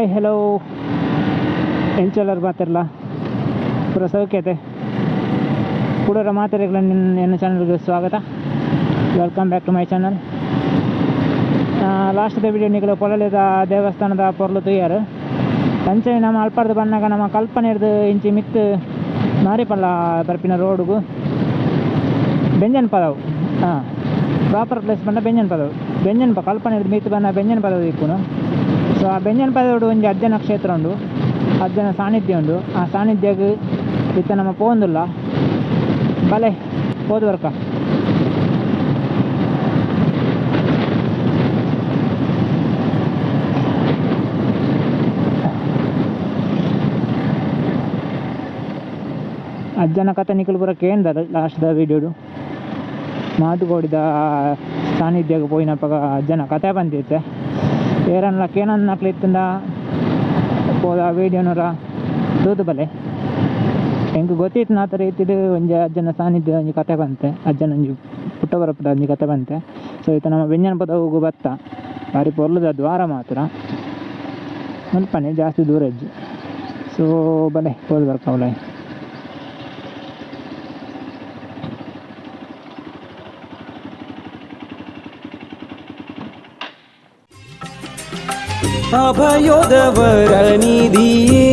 Hi hello, ಎಂಚೊಲ್ಲರ್ ಮಾತೆರ್ಲ? ಪೂರ ಸೌಖ್ಯತೆ? ಕುಡೋರ ಮಾತೆರೆಗ್ಲ ಎನ್ನ ಚಾನಲ್ಗೆ ಸ್ವಾಗತ. Welcome back to my channel. ಲಾಸ್ಟ್ದ video ನಿಕುಲು ಪೊಳಲಿದ ದೇವಸ್ಥಾನದ ಪೊರ್ಲು ತೂಯರ್. ಅಂಚನೆ ನಮ್ಮ ಅಲ್ಪರ್ದು ಬನ್ನಗ ನಮ್ಮ ಕಲ್ಪನೆರ್ದು ಇಂಚಿ ಮಿತ್ತ್ ಮಾರಿಪಲ್ಲ ಬರ್ಪಿನ ರೋಡುಗು ಬೆಂಜನ್ ಪದವು. ಹಾಂ, ಪ್ರಾಪರ್ ಪ್ಲೇಸ್ ಪಂಡ ಬೆಂಜನ್ ಪದವು. ಬೆಂಜನ್ ಕಲ್ಪನೆರ್ದು ಮಿತ್ತ್ ಬನ್ನ ಬೆಂಜನ್ ಪದವು ಇಪ್ಪುನು. ಸೊ ಆ ಬೆಂಜನ್ ಪದವುಡು ಒಂಜಿ ಅಜ್ಜನ ಕ್ಷೇತ್ರ ಉಂಡು, ಅಜ್ಜನ ಸಾನ್ನಿಧ್ಯ ಉಂಡು. ಆ ಸಾನ್ನಿಧ್ಯಗ್ ಇತ್ತೆ ನಮ್ಮ ಪೋವೊಂದುಲ್ಲ. ಬಲೆ ಪೋದು ಬರ್ಕ. ಅಜ್ಜನ ಕತೆ ನಿಕುಲು ಪೂರ ಕೇಂದರ್ ಲಾಸ್ಟ್ದ ವೀಡಿಯೋಡು. ಮಾತುಗೋಡಿದ ಸಾನ್ನಿಧ್ಯಗ್ ಪೋಯಿನಪಗ ಅಜ್ಜನ ಕತೆ ಪಂತಿತ್ತೆ. ಏರನ್ಲ ಕೇನನ್ನಕ್ಲು ಇತ್ತುಂಡ ಪೋದ ವೀಡಿಯೋನೂರ ತೂದು ಬಲೆ. ಎಂಕ್ ಗೊತ್ತಿತ್ತಿನಾತ ರೀತಿಡ್ ಒಂಜಿ ಅಜ್ಜನ ಸಾನ್ನಿಧ್ಯ ಒಂಜಿ ಕತೆ ಪಂತೆ, ಅಜ್ಜನ ಒಂಜಿ ಪುಟ್ಟ ಬರಪುದ ಒಂಜಿ ಕತೆ ಪಂತೆ. ಸೊ ಇತ್ತೆ ನಮ್ಮ ಬೆಂಜನ ಪದವುಗು ಬತ್ತ. ಬಾರಿ ಪೊರ್ಲುದ ದ್ವಾರ ಮಾತ್ರ. ಮುಲ್ಪನೆ, ಜಾಸ್ತಿ ದೂರ ಇಜ್ಜಿ. ಸೊ ಬಲೆ ಪೋದು ಬರ್ಕ ಉಲಾಯಿ. ಅಭಯೋದವರ ನಿಧಿಯೇ,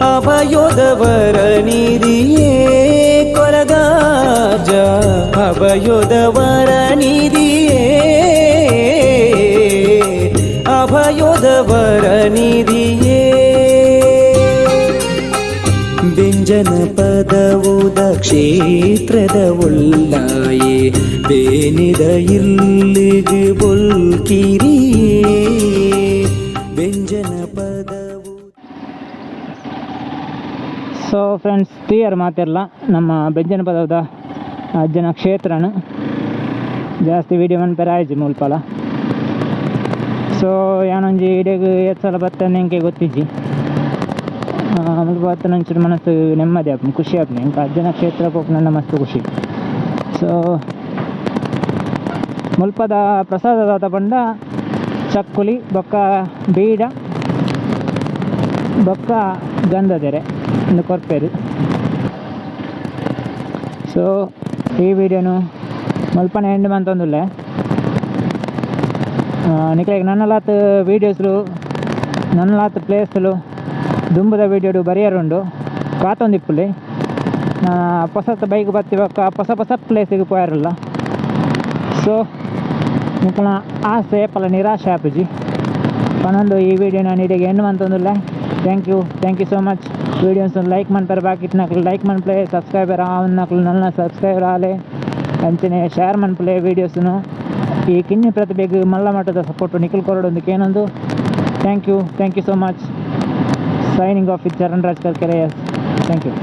ಅಭಯೋದವರ ನಿಧಿಯೇ ಕೊರಗಾಜ, ಅಭಯೋದವರ ನಿಧಿಯೇ, ಅಭಯೋದವರ ನಿಧಿಯೇ. ಬೆಂಜನ ಪದವುದ ಕ್ಷೇತ್ರದ ಉಳ್ಳಾಯೆ, ಬೇನಿದ ಇಲ್ಲಿಗೆ ಬೊಲ್ಕಿರಿಯೇ, ಬೆಂಜನ ಪದವು. ಸೊ ಫ್ರೆಂಡ್ಸ್, ತೂಯರ್ ಮಾತೆರ್ಲ ನಮ್ಮ ಬೆಂಜನ ಪದವುದ ಅಜ್ಜನ ಕ್ಷೇತ್ರನು. ಜಾಸ್ತಿ ವೀಡಿಯೋ ಮನ್ಪೆರೆ ಆಯ್ಜಿ ಮುಲ್ಪಲ. ಸೊ ಯಾನೊಂಜಿ ಇಡೆಗ್ ಏತ್ ಸಲ ಬತ್ತನೆ ಎಂಕೆ ಗೊತ್ತಿಜ್ಜಿ. ಮುಲ್ಪ ಬತ್ತನ ಒಂಚೂರು ಮನಸ್ಸು ನೆಮ್ಮದಿ ಆಪುಂಡು, ಖುಷಿ ಆಪುಂಡು. ಎಂಕ್ ಅಜ್ಜನ ಕ್ಷೇತ್ರ ಪೋಪುನ ಮಸ್ತ್ ಖುಷಿ. ಸೊ ಮುಲ್ಪದ ಪ್ರಸಾದ ದಾತ ಪಂಡ ಚಕ್ಕುಲಿ ಬೊಕ್ಕ ಬೀಡ ಬೊಕ್ಕ ಗಂಧದೆರೆ ಉಂದು ಕೊರ್ಪೆರ್. ಸೊ ಈ ವಿಡಿಯೋನು ಮುಲ್ಪನೆ ಎಂಡ್ ಮಂತೊಂದುಲ್ಲೆ. ನಿಕ್ಲೆಗ್ ನನಲಾತ್ ವೀಡಿಯೋಸ್ಲು, ನನಲಾತ್ ಪ್ಲೇಸ್ಲು ದುಂಬುದ ವೀಡಿಯೋಡು ಬರಿಯರುಂಡು, ಕಾತೊಂದಿಪ್ಪುಲೆ. ಪೊಸತ್ ಬೈಕ್ ಬತ್ತಿ ಬೊಕ್ಕ ಪೊಸ ಪೊಸ ಪ್ಲೇಸಿಗೆ ಪೋಯರಲ್ಲ. ಸೊ ನಿಕಲ್ನ ಆಸೆ ಏಪಲ ನಿರಾಶೆ ಆಪುಜಿ ಪನೊಂದು ಈ ವಿಡಿಯೋನ ಇಡೆಗ್ ಎಂಡ್ ಮಂತೊಂದುಲ್ಲೆ. Thank you, thank you so much. Videos like ಮನ್ಪೆರೆ ಬಾಕಿ ಇತ್ತಿನಕ್ಲು ಲೈಕ್ ಮನ್ಪುಲೆ, ಸಬ್ಸ್ಕ್ರೈಬರ್ ಆವಂದಿನಕ್ಲು ನನ್ನ ಸಬ್ಸ್ಕ್ರೈಬರ್ ಆಲೆ. ಅಂಚನೆ ಶೇರ್ ಮನ್ಪುಲೆ ವೀಡಿಯೋಸ್ನು. ಈ ಕಿನ್ನಿ ಪ್ರತಿಭೆಗ್ ಮಲ್ಲ ಮಟ್ಟದ ಸಪೋರ್ಟ್ ನಿಕುಲು ಕೊರೊಡೊಂದು ಕೇನೊಂದು. Thank you, thank you so much. Signing off with Charan Raj Karkere. Yes, thank you.